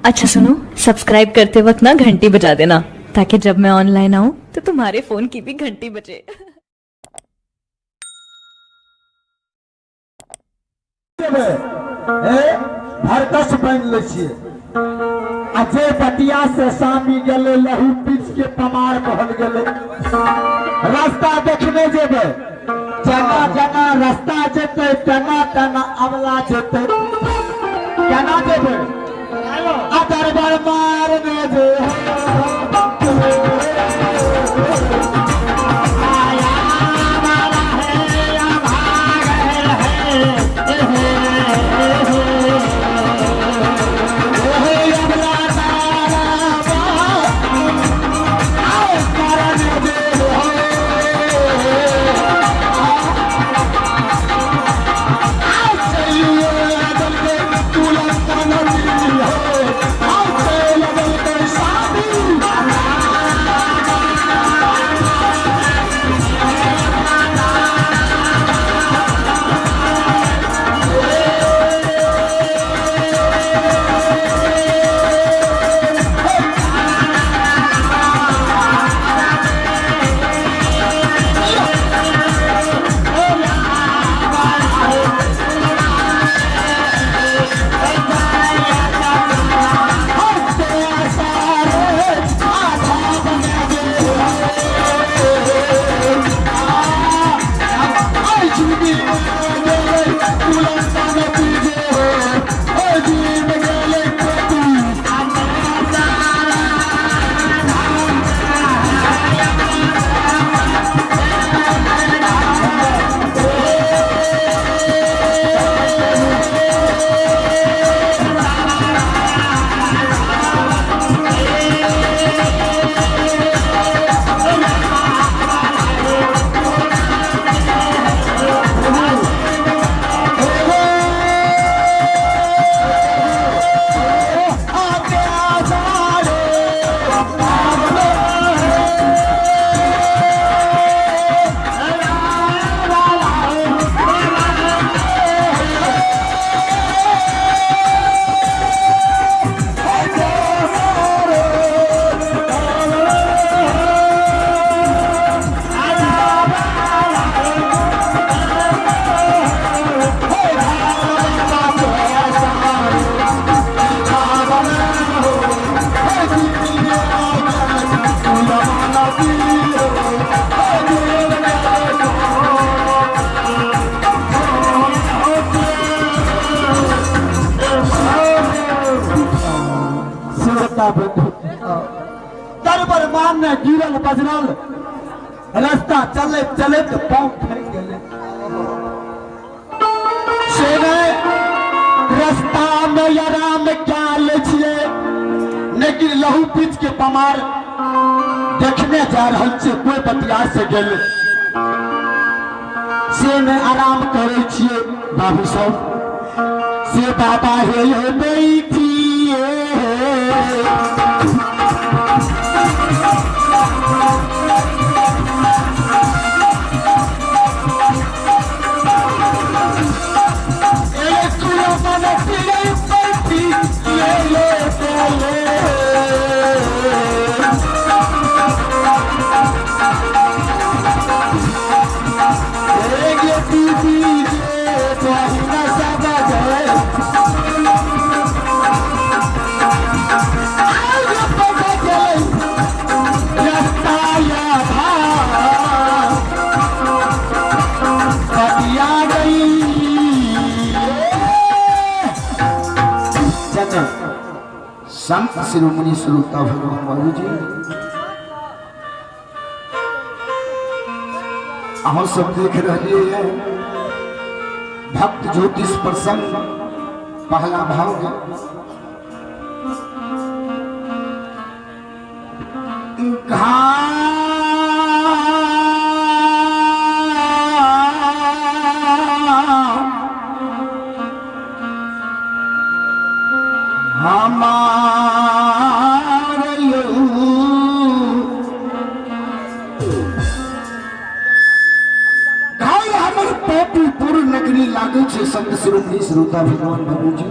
अच्छा सुनो, सब्सक्राइब करते वक्त ना घंटी बजा देना, ताकि जब मैं ऑनलाइन आऊँ तो तुम्हारे फोन की भी घंटी बजे। भरकस बनि लै छियै आ जे बटिया से सामी गेलै लहू पीच के पमार कहल गेलै। रास्ता देखने जेबै, जेना जेना रास्ता जेतै तेना तेना अबला जेतै। केना जेबै? आ दरबार मारने जे दरबर मारने गिरल बजरल रास्ता चलैत चलैत पाँव थाकि गेलै। से रास्ता में आराम क्या लै छियै, लेकिन लहू पीच के पमार देखने जा रहल छियै। कोई बतिया से गेल से में आराम करै छियै। बाबू सब से बाबा हे बैठिए संत शिरोमणि श्रोता भगवान बाबू जी, अहाँ सब देख रहे हैं भक्त ज्योतिष प्रसंग पहला भाग। हमार घर हमर पापीपुर नगरी लागै छै। संत शिरोमणि श्रोता भगवान बाबूजी,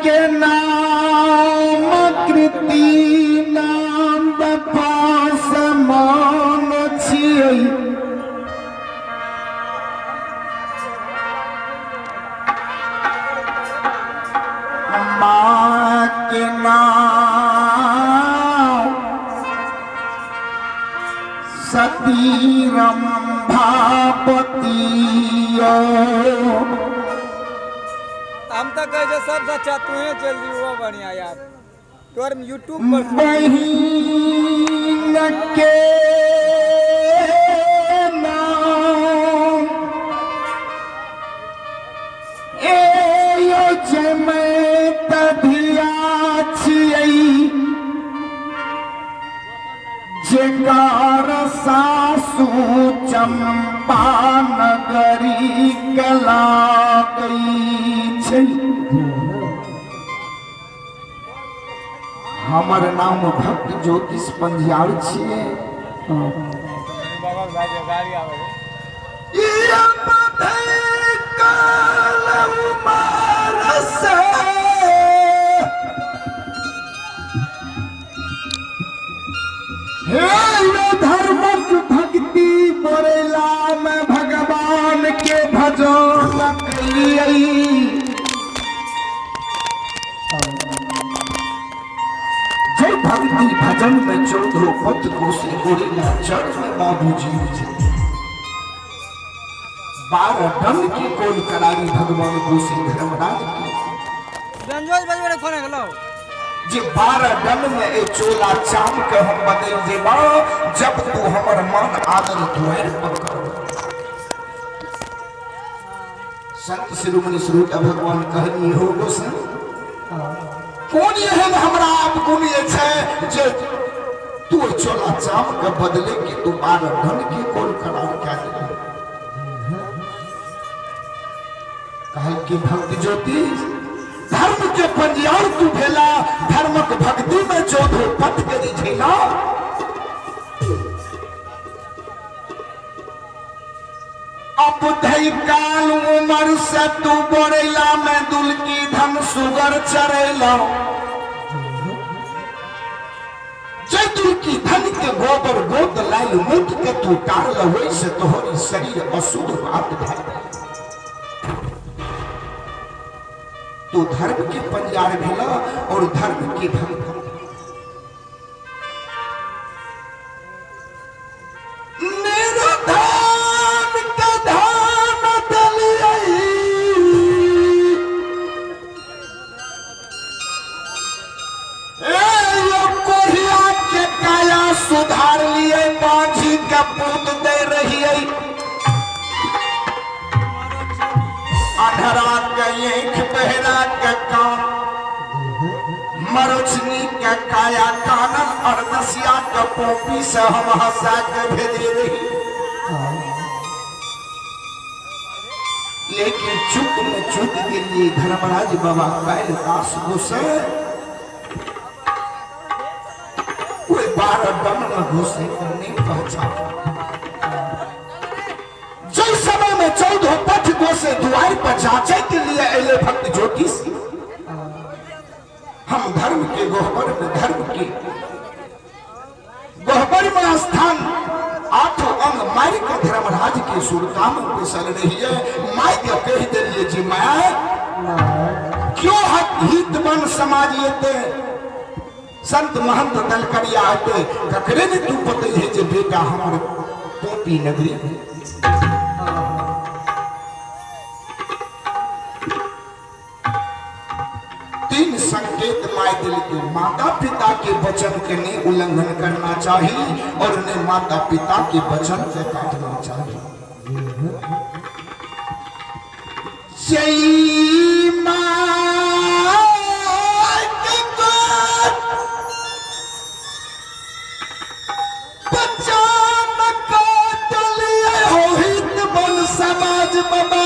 के नाम कृति नाम पास मान छियै। माँ के नाम सती रंभापति। हम तऽ कहै छै सबसँ अच्छा तूहे चलि जी, ओहो बढ़िया यार तोहर यूट्यूब पर। बहिन के नाम ए यो जमैत धिया छियै, जेकर सासु चंपा नगरी कला गई छै। हमर नाम भक्त ज्योतिष पंजियार छियै। हे धर्मक भक्ति बोरेला में भगवान के भजन कलियै। जय भक्ति भजन में 14 पथ कोसे गोरेला चढ़ में बाबूजी छै। 12 डन की कोल करारी भगवान गोसे धर्मराज की रंजोज बजबे रे फोन गेलो जे 12 डन में ए चोला चाम के हम बदल जेबा जब तू हमर मान आदर दुआर पर कर। संत शिरोमणि श्रोता भगवान कहनी हो गोसाई, कोन एहन हमरा आप गुण ये छै जे तू ओहि चोला चाम के बदले के तू 12 डन के कोल करार कए देलह। कहल कि भक्त ज्योति धर्म के पंजियार तू भेला, धर्मक भक्ति में 14 पथ के रिझेला। अब धई काल उमर से तू बोरेला में दुलकी धन सुगर चरेला। जय दुलकी धन के गोबर गोद लाइल मुठ के तू टारल, वही से तोहरी शरीर अशुद्ध बात भय। तू धर्म के पंजार भेला और धर्म के भक्त। निर्धन के धन दलियै, ए यो कोढ़िया के काया सुधार लिए, बाझी के पूत दे रहियै। अधरा के आँख बहरा के कान, मरुचनी के काया कानन, और दसिया के पोपी से हम हंसा के भेजे रही। लेकिन चुप में चुप के लिए धर्मराज बाबा कैल दास घुसे, कोई 12 डन में घुसे नहीं पहचान। जिस समय में 14 पथ गोसे द्वार पर जांचे के लिए अले भक्त ज्योतिष, हम धर्म के गोहबर में, धर्म के गोहबर में स्थान आठों अंग मार के धर्मराज के सुरता में पैसल रही है। माय के कह दिलिए जी माय क्यों हित मन समाज येते संत महंत दलकरिया आते ककरे ने तू पते है जे बेटा हमर पोपी नगरी। तीन संकेत my दिल के, माता पिता के वचन के नहीं उल्लंघन करना चाहिए और नहीं माता पिता के वचन के काटना चाहिए। जय मां के बचन काटलिए हो हित बन समाज बाबा।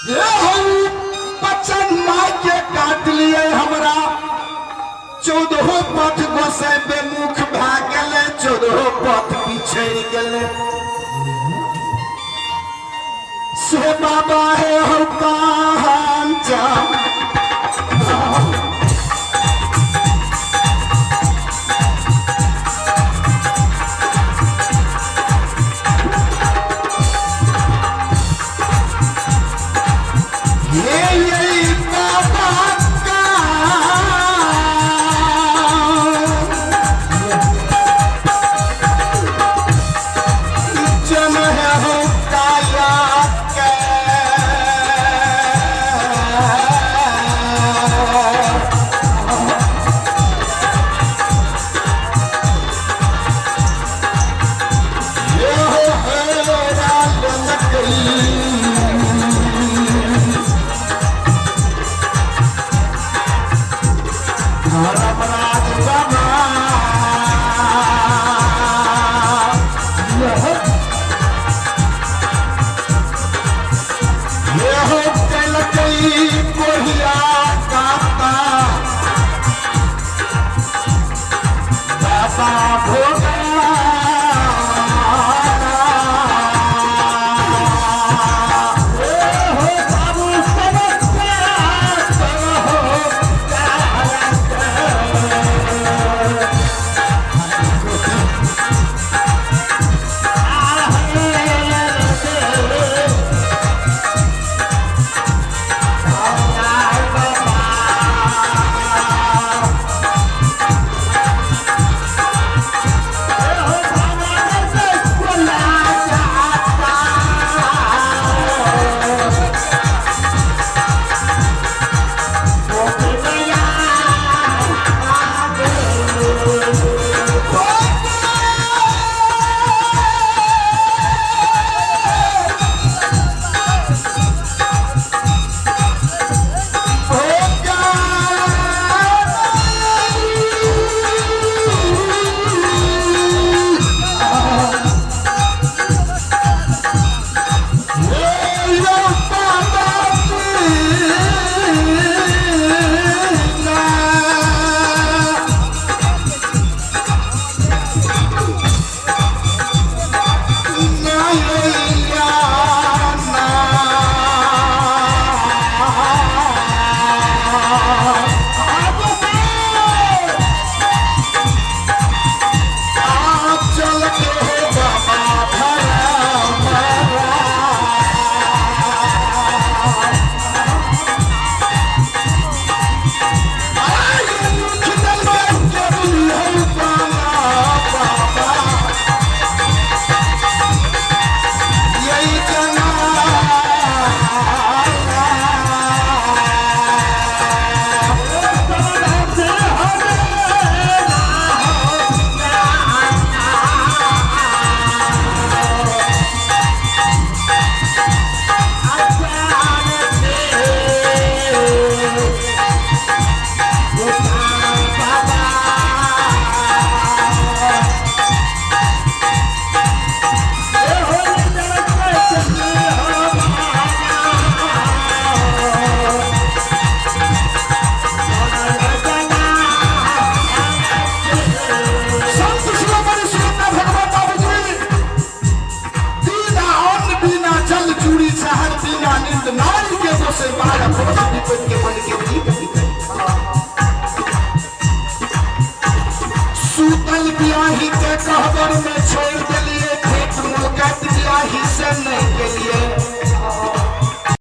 ये हम बचन माय के काट लिए हमरा 14 पथ गोसे बेमुख भए गेलै, 14 पथ बिछड़ि गेलै। से बाबा रे हो कहाँ जा।